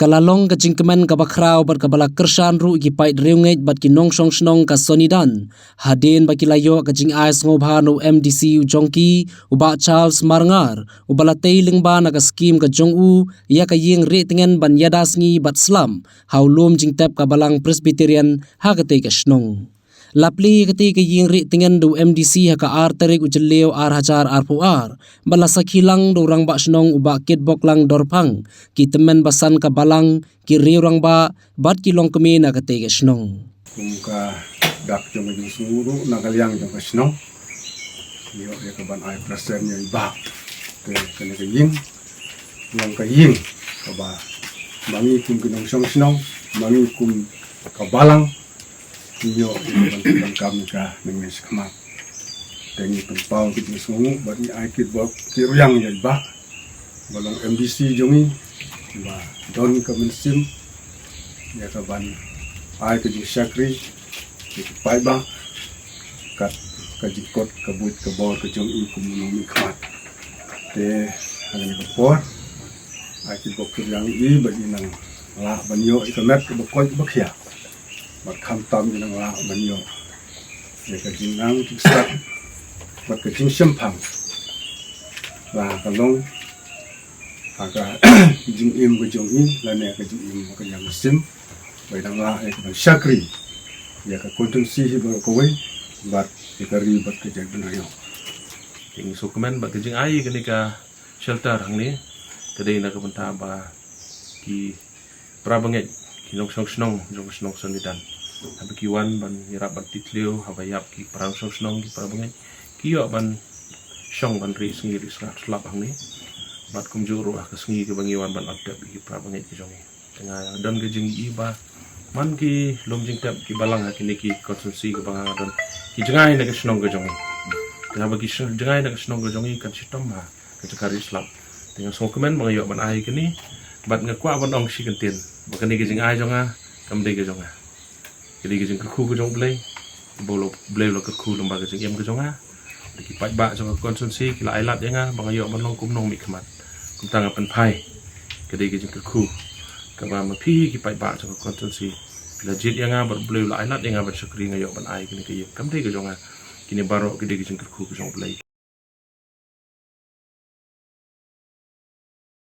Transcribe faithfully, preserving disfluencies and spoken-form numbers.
Ka la long ka jingkmen kaba khraw bad kaba la kyrshan ruh ïa ki paid riewngeit bad ki nongshong shnong ka Sonidan, hadien ba ki la ïoh ka jingai sngewbha na u M D C u jong ki, u Bah Charles Marngar, uba la tei lyngba na ka skhim ka jong u ïa ka ïing rieh tngen ban ïada sngi bad slap ha u lum jingtep ka Balang Presbyterian ha katei ka shnong. La plie katei ka ïing rieh tngen da u M D C ha ka ar tarik u Jylliew ar hajar arphew ar, bad la sakhi lang da u Rangbah Shnong u Bah Kitboklang Dorphang, ki tymmen basan ka Balang, ki riew rangbah bad ki longkmie na katei ka shnong. Kum ka dak jong ka jingsngewnguh ruh na ka liang jong ka shnong, ïoh ïa ka ban ai present ïa i Bah. Te kane ka ïing, long ka ïing kaba ma ngi kum ki nongshong shnong, ma ngi kum ka Balang, ngi ïoh ïa ka ban pyndonkam ïa ka nangno shakhmat. Te ngi pynpaw ka jingsngewnguh bad ngi ai kit bok kit rwiang ïa i Bah ba long M D C jong ngi, ba don ka mynsiem ïa ka ban ai ka jingshakri ïa ki paidbah kat ka jingkot ka buit ka bor ka jong i kum u nongmihkhmat. Te ha kane ka por, ai kit bok kit rwiang ïa i ba i nang lah ban ïoh ïa ka met kaba koit ba khiah, bad khamtam i nang lah ban ïoh ïa ka jingnang jingstad bad ka jingshemphang, la ka long ha ka jingim ka jong i lane ka jingim ka ïa mynsiem, ba i nang lah ïa ka ban shakri ïa ka constituency hi baroh kawei bad ïa ka ri bad ka jaitbynriew. Te ngi sngewkmen ba ka jingai kane ka shelter hangne ka dei na ka bynta ba ki para bangeit, ki nongshong shnong jong ka shnong Sonidan, haba ki wan ban ïarap ban titliew, haba ïap ki para nongshong shnong, ki para bangeit, ki ïoh ban shong ban rieh sngi rieh sngap slap hangne. Bad kumjuh ruh ha ka sngi kaba ngi wan ban ap tep ïa ki para bangeit ki jong ngi. Te nga don ka jingïohi ba man ki lum jingtep ki Balang ha kine ki constituency kaba nga don, ki jngai na ka shnong ka jong ngi. Te haba ki sh- jngai na ka shnong ka jong ngi kan shitom ha ka jaka rieh slap. Te nga sngewkmen ba nga ïoh ban ai kane, bad nga kwah ban ong shi kyntien ba kane ka jingai jong nga kam dei ka jong nga. Ka dei ka jingkyrkhu ka jong U Blei, ba U Blei u la kyrkhu lyngba ka jingim ka jong nga. Da ki paidbah jong ka constituency ki la ailad ïa nga ba nga ïoh ban long kum u nongmihkhmat. Kumta nga pynphai, ka dei ka jingkyrkhu kaba ma phi ki paidbah jong ka constituency phi la jied ïa nga bad U Blei u la ailad ïa nga ban shakri, nga ïoh ban ai kane ka ïing, kam dei ka jong nga. Kine baroh ki dei ka jingkyrkhu ka jong U Blei.